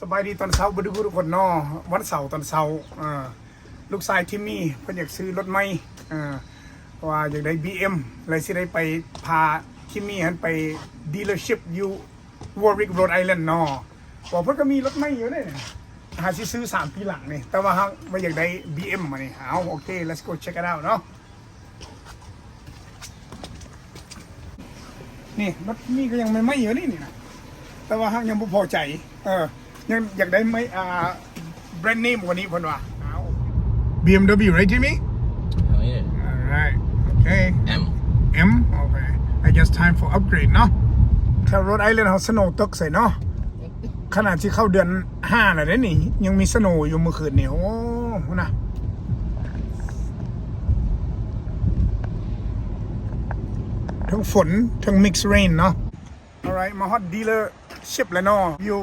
ສະບາຍດີຕອນເຊົ້າເບິດທຸກຄົນເນາະ. ວັນເສົາຕອນເຊົ້າ ເອີ ລູກຊາຍທິມມີ່ເພິ່ນຢາກຊື້ລົດໃໝ່ ເອີ ວ່າຢາກໄດ້ບີເອັມ ແລະຊິໄດ້ໄປພາທິມມີ່ຫັ້ນໄປດີລເລີຊິບຢູ່ ວໍຣິກ ໂຣດໄອແລນເນາະ. ວ່າເພິ່ນກໍມີລົດໃໝ່ຢູ່ເດ້ ຫາຊິຊື້ສາມປີຫຼັງນີ້ ແຕ່ວ່າຫາກວ່າຢາກໄດ້ບີເອັມ ມານີ້. ເອົາ ໂອເຄ let's go check it out ເນາະ. ນີ້ລົດນີ້ກໍຍັງໃໝ່ໆຢູ່ນີ້ນີ້ນະ ແຕ່ວ່າຫາກຍັງບໍ່ພໍໃຈ ເອີ ຍັງຢາກໄດ້ໃໝ່ ອ່າ ແບຣນເນມກວ່ານີ້ເພິ່ນວ່າ. ເອົາ ບີເອັມດັບເບິນຢູ right Jimmy? Oh yeah. Alright. Okay. M. M. Okay. I guess time for upgrade ເນາະ. ແຖວໂຣດໄອແລນເຮົາສະໂນຕົກໃສ່ເນາະ. ຂະໜາດຊິເຂົ້າເດືອນຫ້າແລ້ວເດ້ນີ້ ຍັງມີສະໂນຢູ່ມື້ຄືນນີ້. ໂອ້ ພຸ້ນນະ ເທິງຝົນເທິງ mix rain ເນາະ. Alright ມາຮອດດີລເລີຊິບແລ້ວເນາະ ຢູ່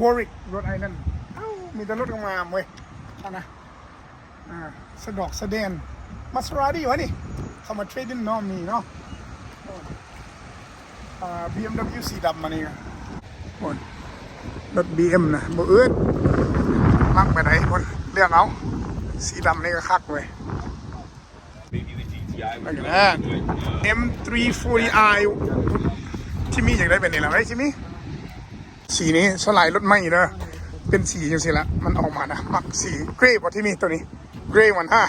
ວໍຣິກ ໂຣດໄອແລນ. ເອົ້າ ມີແຕ່ລົດງາມໆເວີຍ ເອົານະ. ອ່າ ສະດອກສະແດນ ມາເຊຣາຕີຫວານີ້ ເຂົ້າມາເທຣດດິ້ງເນາະ ມີເນາະ. ອ່າ ບີເອັມດັບເບິນຢູສີດຳ ມານີ້ ໂອ້ຍ ລົດບີເອັມນະ ບໍ່ອຶດ ມັກແບບໃດພຸ້ນ ເລືອກເອົາ. ສີດຳນີ້ກໍຄັກເວີຍ ເອັມທຣີໂຟຕີ້ໄອ ທີ່ມີຢາກໄດ້ແບບນີ້ລະ ໄວ້ທີ່ມີ. ສີນີ້ສ່ວນຫຼາຍລົດໃໝ່ເດີ ເປັນສີຈັ່ງຊີ້ລະ ມັນອອກມານະ. ມັກສີເກຣບໍ່ ທີ່ມີໂຕນີ້ ເກຣມັນ ອາ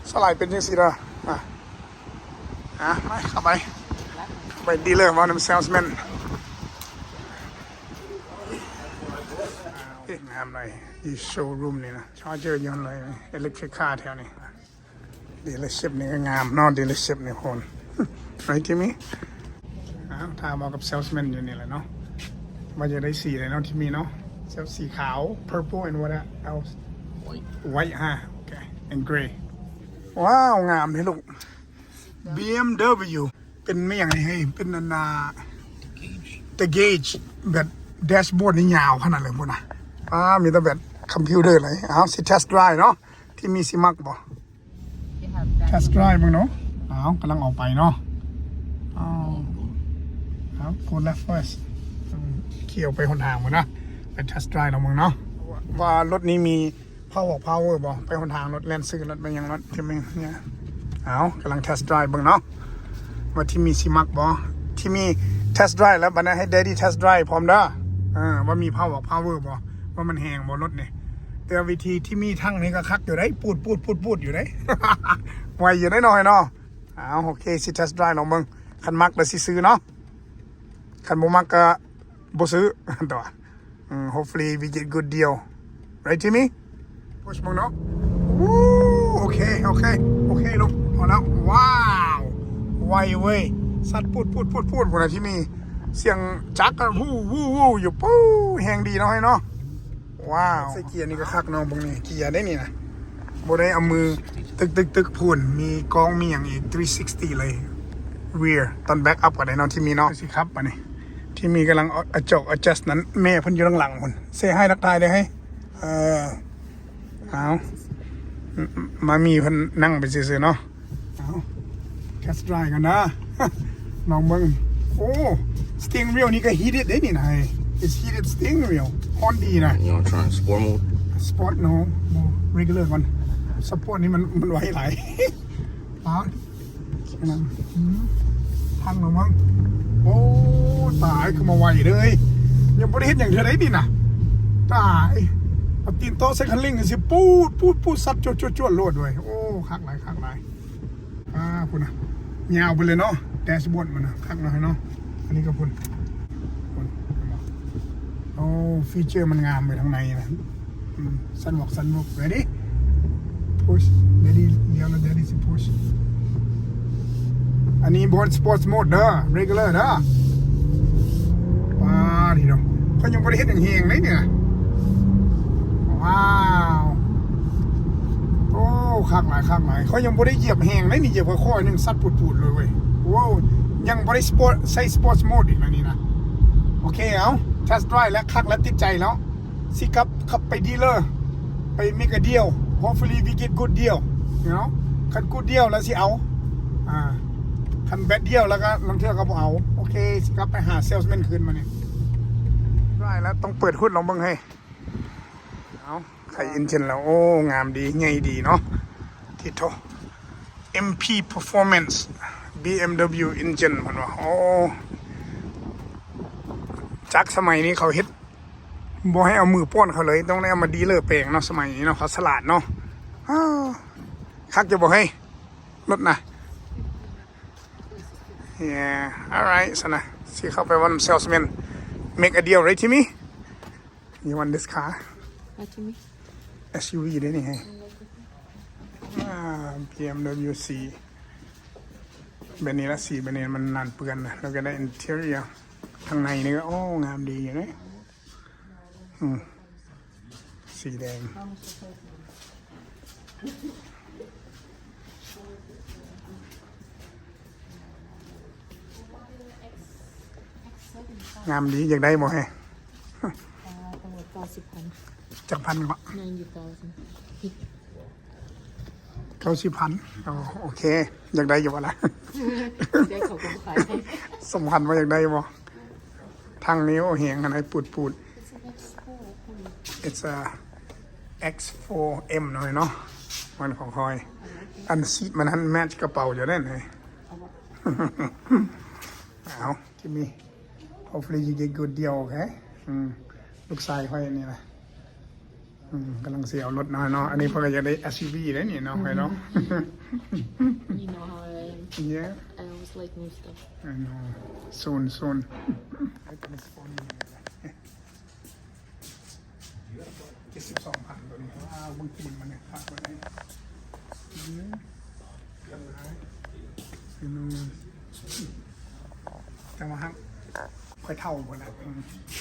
ສ່ວນຫຼາຍເປັນຈັ່ງຊີ້ເດີ. ອາ ອາ ໄປ ເຂົ້າໄປ ໄປດີລເລີ ເວົ້ານຳເຊວແມນ. ງາມເລີຍ ຢູ່ໂຊຣູມນີ້ນະ ຊາເຈີຢູ່ຫັ້ນເລີຍ ເອເລັກທຣິກຄາແຖວນີ້. ດີລເລີຊິບນີ້ກໍງາມເນາະ ດີລເລີຊິບນີ້ໂຫດ ໄວ້ທີ່ມີ. ອ້າວ ຖາມເວົ້າກັບເຊວແມນຢູ່ນີ້ແຫຼະເນາະ ວ່າຢາກໄດ້ສີໃດເນາະ ທີ່ມີເນາະ. ເຊວ ສີຂາວ purple and what else? White. White ຮະ ໂອເຄ and gray. ວ້າວ ງາມແທ້ລູກ ບີເອັມດັບເບິນຢູ ເປັນແມ່ນຫຍັງນີ້ ເປັນອັນນ່າ the gauge ແບບແດຊບອດນີ້ຍາວຂະໜາດເລີຍພຸ້ນນະ. ອ້າ ມີແຕ່ແບບຄອມພິວເຕີເລີຍ. ເອົາ ຊິເທສໄດຣເນາະ ທີ່ມີຊິມັກບໍ່? ເທສໄດຣເບິ່ງເນາະ. ເອົາ ກຳລັງອອກໄປເນາະ. ເອົາ ເອົາ go left first ອືມ ຂີ່ອອກໄປຫົນທາງພຸ້ນນະ ໄປເທສໄດຣລອງເບິ່ງເນາະ ວ່າລົດນີ້ມີ ພາວເວີພາວເວີບໍ່ ໄປຫົນທາງລົດແລ່ນຊື່ລົດໄປຫຍັງລົດທີ່ມີເນຍ. ເອົາ ກຳລັງເທສໄດຣເບິ່ງເນາະ ວ່າທີ່ມີຊິມັກບໍ່. ທີ່ມີເທສໄດຣແລ້ວ ບັດນັ້ນໃຫ້ແດດດີ້ເທສໄດຣພ້ອມເດີ ເອີ ວ່າມີພາວເວີພາວເວີບໍ່ ວ່າມັນແຮງບໍ່ລົດນີ້. ແຕ່ວິທີທີ່ມີທັງນີ້ກໍຄັກຢູ່ໄດ໋ ປູດໆໆໆຢູ່ໄດ໋ ໄວຢູ່ໄດ໋ນ້ອຍເນາະ. ເອົາ ໂອເຄ ຊິເທສໄດຣລອງເບິ່ງ ຄັນມັກແລ້ວຊິຊື້ເນາະ ຄັນບໍ່ມັກກໍບໍ່ຊື້ຕົວະ. ອືມ hopefully we get good deal right Jimmy. ພຸດເບິ່ງເນາະ. ໂອ້ ໂອເຄ ໂອເຄ ໂອເຄ ລົງ ພໍແລ້ວ. ວ້າວ ໄວເວີຍ ສັດປູດໆໆພຸ້ນນະ ທີ່ມີສຽງຈັກກະ ວູ ວູ ວູ ຢູ່ ປູ້ ແຮງດີເນາະ ໃຫ້ເນາະ. ວ້າວ ໃສ່ເກຍນີ້ກໍຄັກເນາະ ເບິ່ງນີ້ ເກຍໄດ໋ນີ້ນະ ບໍ່ໄດ້ເອົາມືຕຶກໆໆພຸ້ນ ມີກ້ອງມີຫຍັງອີກ three sixty ເລີຍ rear ຕອນ back up ກໍໄດ້ເນາະ ທີ່ມີເນາະ. ຊິຂັບບາດນີ້ ທີ່ມີກຳລັງ adjust adjust ນັ້ນ ແມ່ເພິ່ນຢູ່ທາງຫຼັງພຸ້ນ say hi ທັກທາຍເດີ້ເຮີ້ຍ. ເອີ ເອົາ ມາມີເພິ່ນນັ່ງໄປຊື່ໆເນາະ. ເອົາ test drive ກັນນະ ລອງເບິ່ງ. ໂອ້ steering wheel ນີ້ກໍ heated ເດ້ນີ້ນະ it's heated steering wheel ຮ້ອນດີນະ. You wanna try sport mode? Sport no, regular ກ່ອນ. Sport ນີ້ມັນ ມັນໄວຫຼາຍ. ປາດ ອືມ ພັງລະມັງ. ໂອ້ ຕາຍ ຄືມາໄວເລີຍ ຍັງບໍ່ໄດ້ເຮັດຫຍັງເທື່ອໃດນີ້ນະ. ຕາຍ ເອົາຕີນໂຕະໃສ່ຄັນເລັ່ງ ຊິປູດ ປູດ ປູດ ສັດ ຈວດ ຈວດ ຈວດໂລດເວີຍ. ໂອ້ ຄັກຫຼາຍ ຄັກຫຼາຍ. ອ່າ ພຸ້ນນະ ຍາວໄປເລີຍເນາະ ແດຊບອດມັນນະ ຄັກເນາະ ເນາະ. ອັນນີ້ກໍພຸ້ນ ພຸ້ນ ເຫັນບໍ່? ໂອ້ ຟີເຈີມັນງາມໄປທາງໃນນະ. ອືມ sunroof sunroof ready push ready ລ້ຽວແລ້ວ ready to push. ອັນນີ້ບໍ່ sport mode ເດີ regular ເດີ. ປາດ ນີ້ເນາະ ເຂົາຍັງບໍ່ໄດ້ເຮັດຫຍັງແຮງເລີຍນີ້ນະ. ວ້າວ ໂອ້ ຄັກຫຼາຍ ຄັກຫຼາຍ. ເຂົາຍັງບໍ່ໄດ້ຢຽບແຮງເລີຍນີ້ ຢຽບຄ່ອຍໆໜຶ່ງ ສັດປູດໆເລີຍເວີຍ. ໂອ້ ຍັງບໍ່ໄດ້ sport ໃສ່ sport mode ອີກນະນີ້ນະ. ໂອເຄ ເອົາ test drive ແລ້ວ ຄັກແລ້ວ ຕິດໃຈແລ້ວ ຊິກັບ ຂັບໄປດີລເລີ ໄປ make a deal. Hopefully we get good deal, you know. ຄັນ good deal ແລ້ວຊິເອົາ ອ່າ ຄັນ bad deal ແລ້ວກໍລາງເທື່ອກໍບໍ່ເອົາ. ໂອເຄ ຊິກັບໄປຫາ salesman ຄືນມານີ້. ໄປແລ້ວ ຕ້ອງເປີດຮຸດລອງເບິ່ງເຮີ້ຍ. ເອົາ ໄຂເອັນຈິນແລ້ວ ໂອ້ ງາມດີ ໃຫຍ່ດີເນາະ ທີ່ໂທ ເອັມພີ Performance BMW Engine ເພິ່ນວ່າ. ໂອ້ ຈັກສະໄໝນີ້ເຂົາເຮັດ ບໍ່ໃຫ້ເອົາມືປ້ອນເຂົາເລີຍ ຕ້ອງໄດ້ເອົາມາດີເລີແປງເນາະ. ສະໄໝນີ້ເນາະ ເຂົາສະຫຼາດເນາະ. ອ້າ ຄັກຢູ່ບໍ່ເຮີ້ຍ ລົດນະ? Yeah, alright. ຊັ້ນນະ ຊິເຂົ້າໄປວ່ານຳ salesman make a deal, right, Timmy? You want this car? What, Timmy? ເອັສຢູວີ ເດ້ນີ້ເຮີ້ຍ. ອ່າ ບີເອັມດັບເບິນຢູ ສີ່ ແບບນີ້ລະ ສີແບບນີ້ມັນໜ້າເປື້ອນນະ. ແລ້ວກໍໄດ້ interior ທາງໃນນີ້ກໍ ໂອ້ ງາມດີຢູ່ເດ້. ອືມ ສີແດງ ງາມດີ. ຢາກໄດ້ບໍ່ເຮີ້ຍ? ອ່າ ທັງໝົດເກົ້າສິບພັນ. ຈັກພັນເກາະ? Ninety thousand. ເກົ້າສິບພັນ. ໂອ ໂອເຄ ຢາກໄດ້ຢູ່ບໍ່ລະ? ໄດ້ ເຂົາກໍບໍ່ຂາຍໃຫ້. ສຳຄັນວ່າຢາກໄດ້ບໍ່? ທາງນີ້ ໂອ ແຮງອັນໃດ ປູດໆ. It's a X four M ເນາະ ເນາະ ມັນຂອງຂ້ອຍ. ອັນຊີດມັນຫັ້ນແມັດກະເປົາຢູ່ເດ້. ເອົາ Timmy, hopefully you get good deal, okay? ອືມ ລູກຊາຍຂ້ອຍນີ້ນະ. ອືມ ກຳລັງຊິເອົາລົດເນາະ ເນາະ. ອັນນີ້ເພິ່ນກໍຢາກໄດ້ ເອັສຢູວີ ເດ້ນີ້ເນາະ ຂ້ອຍເນາະ. You know how I am. Yeah. I always like new stuff. I know. Soon, soon. ເຈັດສິບສອງພັນໂຕນີ້. ວ້າວ ເບິ່ງປູນມັນນີ້ ພາບເບິ່ງນີ້. ອືມ ເປັນຫຍັງ? ແຕ່ວ່າຫາກຂ້ອຍເຖົ້າພຸ້ນລະ. ອືມ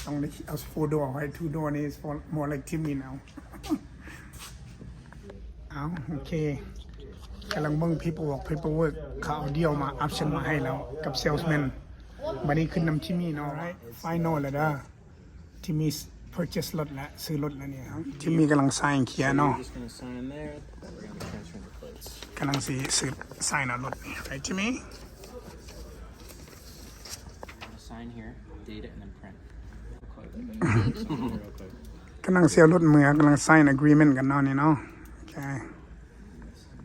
ຕ້ອງໄດ້ເອົາ four door ໄວ້ two door ນີ້ more like Timmy now. ເອົາ ໂອເຄ ກຳລັງເບິ່ງ paperwork paperwork ເຂົາເອົາ deal ມາ option ມາໃຫ້ແລ້ວກັບ salesman. ບັດນີ້ຂຶ້ນນຳ Timmy ເນາະ. Alright, final ແລ້ວເດີ. Timmy purchase ລົດແລ້ວ ຊື້ລົດແລ້ວນີ້. Timmy ກຳລັງ sign ເຄຍເນາະ. Just gonna sign there, then we're gonna be transferring the plates. ກຳລັງຊິ sign ເອົາລົດນີ້. Right, Timmy? Sign here, date it, and then print. ກຳລັງຊິເອົາລົດເມືອ ກຳລັງ sign agreement ກັນເນາະນີ້ເນາະ. ໂອເຄ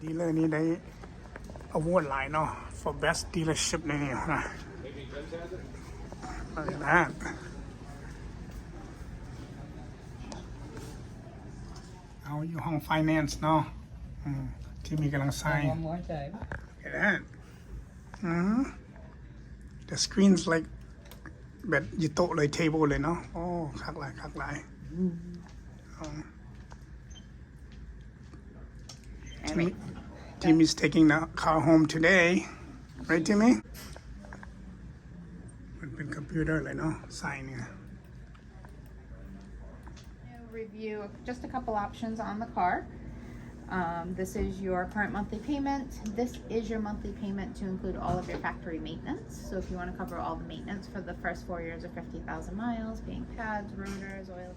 dealer ນີ້ໄດ້ award ຫຼາຍເນາະ for best dealership ໃນນີ້ນະ. ເບິ່ງນະ ເອົາ ຢູ່ຫ້ອງ finance ເນາະ. ອືມ ທີ່ມີກຳລັງ sign. One more time. Look at that. ອືມ the screen's like ແບບຢູ່ໂຕະເລີຍ table ເລີຍເນາະ. ໂອ້ ຄັກຫຼາຍ ຄັກຫຼາຍ. ອືມ Timmy, Timmy is taking the car home today, right, Timmy? ມັນເປັນຄອມພິວເຕີເລີຍເນາະ ໃສ່ນີ້. Review just a couple options on the car. Um, this is your current monthly payment. This is your monthly payment to include all of your factory maintenance. So if you want to cover all the maintenance for the first four years or fifty thousand miles, paying pads, rotors, oil,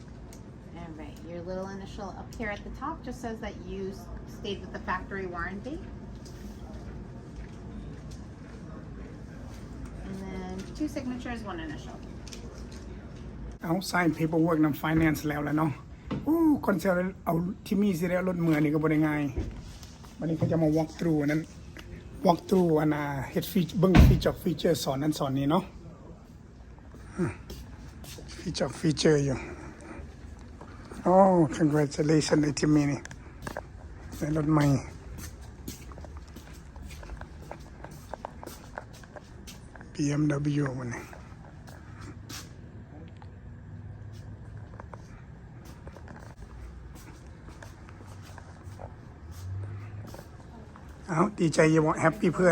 All right, your little initial up here at the top just says that you s- stayed with the factory warranty. And then two signatures, one initial. ເອົາ sign paperwork ນຳ finance ແລ້ວລະເນາະ. ໂອ້ ກ່ອນຊິເອົາ ທີ່ມີຊິໄດ້ເອົາລົດເມືອນີ້ກໍບໍ່ໄດ້ງ່າຍ. ບັດນີ້ເຂົາຈະມາ walk through ອັນນັ້ນ walk through ອັນນ່າ ເຮັດ feature ເບິ່ງ feature feature ສອນນັ້ນສອນນີ້ເນາະ. ອືມ feature feature ຢູ່. ໂອ້ congratulation ໄອ້ Timmy ນີ້ ໄດ້ລົດໃໝ່ BMW ມື້ນີ້. ເອົ້າ ດີໃຈຢູ່ບໍ່? ແຮບປີ້ເພື່ອ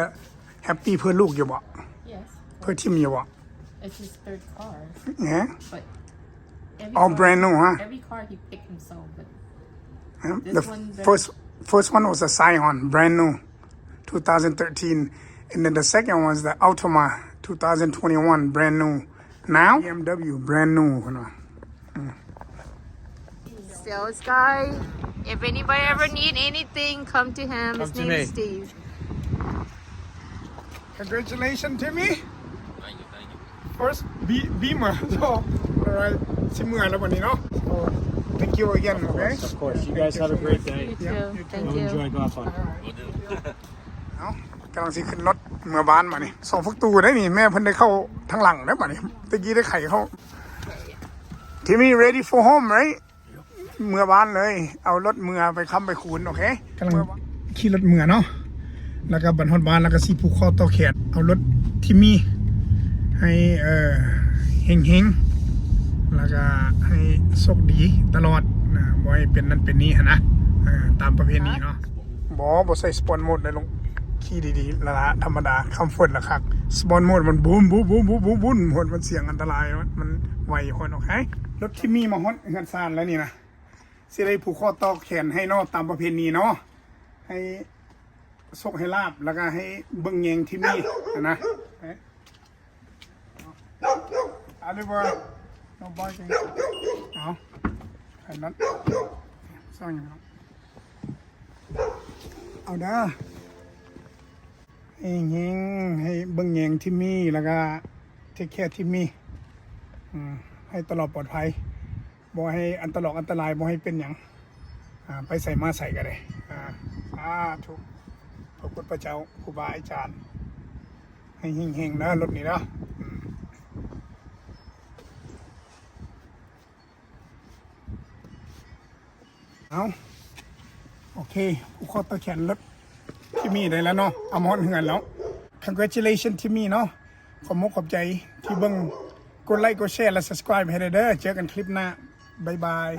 ແຮບປີ້ເພື່ອລູກຢູ່ບໍ່? Yes. ເພື່ອ Timmy ຢູ່ບໍ່? It's his third car. Yeah. But every All car, brand new, huh? Every car he picked himself, but Yeah. this The one, the first, first one was a Scion, brand new, two thousand thirteen. And then the second one was the Altima, two thousand twenty-one, brand new. Now BMW brand new ເພິ່ນວ່າ. ອືມ Sales guy, if anybody ever need anything, come to him. His name is Steve. Congratulations, Timmy. Thank you, thank you. First Be- Beamer. So, alright. ຊິເມືອແລ້ວບັດນີ້ເນາະ. So, thank you again, okay? Of course. You guys have a great day. You too. Thank Go you. Enjoy, go have fun. ເອົ້າ ກຳລັງຊິຂຶ້ນລົດເມືອບ້ານບັດນີ້. ສອງພັກຕູໄດ໋ນີ້. ແມ່ເພິ່ນໄດ້ເຂົ້າທາງຫຼັງແລ້ວບັດນີ້. ຕະກີ້ໄດ້ໄຂເຂົ້າ. Timmy, ready for home, right? ເມືອບ້ານເລີຍ. ເອົາລົດເມືອໄປຄ້ຳໄປຄູນ. ໂອເຄ ກຳລັງຂີ່ລົດເມືອເນາະ. ແລ້ວກໍບັດຮອດບ້ານ ແລ້ວກໍຊິຜູກຂໍ້ຕໍ່ແຂນ ເອົາລົດທີ່ມີໃຫ້ເອີເຮັງໆ ແລ້ວກໍໃຫ້ໂຊກດີຕະຫຼອດນະ. ບໍ່ໃຫ້ເປັນນັ້ນເປັນນີ້ຫັ້ນນະ. ເອີ ຕາມປະເພນີເນາະ. ບໍ່ ບໍ່ໃສ່ Sport Mode ໄດ້ລົງ. ຂີ່ດີໆ ລະລະ ທຳມະດາ Comfort ລະຄັກ. Sport Mode ມັນບູມ ບູມ ບູມ ບູມ ບູມ ໂຫດ. ມັນສຽງອັນຕະລາຍ. ມັນໄວໂຫດ. ໂອເຄ ລົດທີ່ມີມາຮອດເຮືອນຊານແລ້ວນີ້ນະ. ຊິໄດ້ຜູກຂໍ້ຕໍ່ແຂນໃຫ້ເນາະ ຕາມປະເພນີເນາະ. ໃຫ້ໂຊກໃຫ້ລາບ ແລ້ວກໍໃຫ້ເບິ່ງແຍງທີ່ມີຫັ້ນນະ. Oliver, no barking. ເອົາ ໃຫ້ນັດ ສ້າງຫຍັງເນາະ. ເອົາເດີ ເຮັງໆ ໃຫ້ເບິ່ງແຍງທີ່ມີ ແລ້ວກໍ take care ທີ່ມີ ອືມ ໃຫ້ຕະຫຼອດປອດໄພ. ບໍ່ໃຫ້ອັນຕະລອກອັນຕະລາຍ ບໍ່ໃຫ້ເປັນຫຍັງ ອ່າ ໄປໃສມາໃສກໍໄດ້. ອ່າ ສາທຸ ພະພຸດທະເຈົ້າ ຄູບາອາຈານ ໃຫ້ເຮັງໆ ເດີ ລົດນີ້ເດີ. ອືມ ເອົາ ໂອເຄ ຜູກຂໍ້ຕໍ່ແຂນລົດທີ່ມີໄດ້ແລ້ວເນາະ. ເອົາມາຮອດເຮືອນແລ້ວ. Congratulations ທີ່ມີເນາະ. ຂອບມຸກຂອບໃຈທີ່ເບິ່ງ. ກົດໄລກ໌ ກົດແຊ ແລະ subscribe ໃຫ້ແດ່ເດີ. ເຈີກັນຄລິບໜ້າ. ບາຍບາຍ.